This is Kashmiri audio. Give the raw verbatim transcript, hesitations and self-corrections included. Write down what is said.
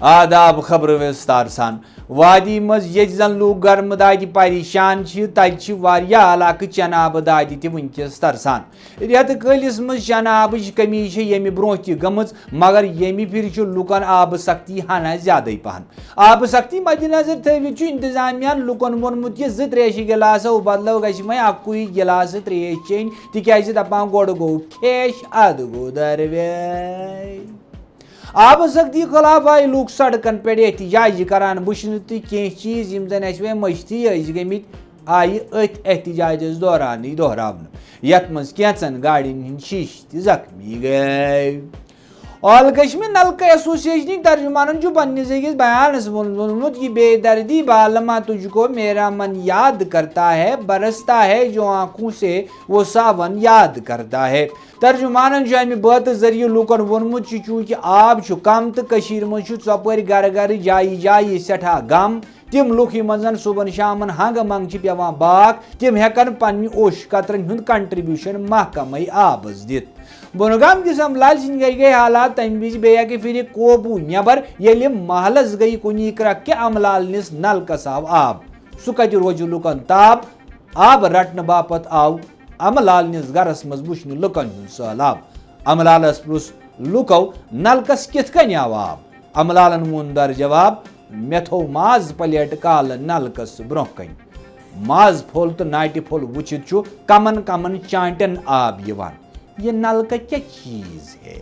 آداب، خبرٕ وِستار سان۔ وادی منٛز ییٚتہِ زن لوٗکھ گرمہٕ دادِ پریشان چھِ، تتہِ چھِ واریاہ علاقہٕ چنہٕ آبہٕ دادِ تہِ وٕنکیٚس ترسان۔ رٮ۪تہٕ کٲلِس منٛز چنہٕ آبٕچ کٔمی چھِ ییٚمہِ برونٛہہ تہِ گٔمٕژ، مگر ییٚمہِ پھِرِ چھُ لوٗکن آبہٕ سختی ہنا زیادٕے پہن۔ آبہٕ سختی مدِ نظر تھٲوِتھ چھُ انتظامیہ ہن لوٗکن ووٚنمُت کہِ زٕ ترٛیشہِ گِلاسو بدلو گژھِ وۄنۍ اکُے گِلاسہٕ ترٛیش چیٚنۍ، تِکیازِ دپان گۄڈٕ گوٚو کھیش، ادٕ گوٚو دروے۔ آبہٕ سختی خلاف آیہِ لوٗکھ سڑکن پٮ۪ٹھ احتجاج کران وٕچھنہٕ، تہٕ کینٛہہ چیٖز یِم زن اَسہِ وۄنۍ مٔشتھٕے ٲسۍ گٔمٕتۍ، آیہِ أتھۍ احتجاجس دورانٕے دۄہراونہٕ۔ یتھ منٛز کینٛژن گاڑٮ۪ن ہٕنٛدۍ شیٖشہٕ تہِ زخمی گٔے۔ آل کشمیر نلکہ ایسوسیشنٕکۍ ترجمانن چھُ پننِس أکِس بیانس منٛز ووٚنمُت، "یہ بے دردی بالما تجھ کو میرا من یاد کرتا ہے، برستا ہے جو آنکھوں سے وہ ساون یاد کرتا ہے۔" ترجمانن چھُ امہِ بٲتہٕ ذٔریعہٕ لوٗکن ووٚنمُت زِ چوٗنٛکہِ آب چھُ کم تہٕ کٔشیٖرِ منٛز چھُ ژۄپٲرۍ گرٕ گرٕ، جایہِ جایہِ سٮ۪ٹھاہ غم، تِم لُکھ یِمن زن صُبحن شامن ہنگہٕ منٛگہٕ چھِ پٮ۪وان باکھ، تِم ہٮ۪کن پننہِ اوٚش قطرن ہُنٛد contribution محکمے آبس دِتھ۔ بۄنہٕ گام کِس املال سٕنٛدِ گرِ گٔے حالات تمہِ وِزِ بیٚیہِ اکہِ پھِرِ قوبوٗ نٮ۪بر، ییٚلہِ محلس گٔیہِ کُنی کرکھ کہِ املالنِس نلکس آو آب۔ سُہ کتہِ روزِ لوٗکن تاب؟ آب رٹنہٕ باپتھ آو املالنِس گرس منٛز وٕچھنہٕ لوٗکن ہُنٛد سہلاب۔ املالس پرُژھ لوٗکو، "نلکس کِتھ کٔنۍ آو آب؟" املالن ووٚن در جواب، "مےٚ تھوٚو ماز پلیٹ کالہٕ نلکس برونٛہہ کنہِ۔" ماز پھوٚل تہٕ ناٹہِ پھوٚل وٕچھِتھ چھُ کمن کمن چانٹٮ۪ن آب یِوان۔ یہِ نلکہٕ کیٛاہ چیٖز ہے؟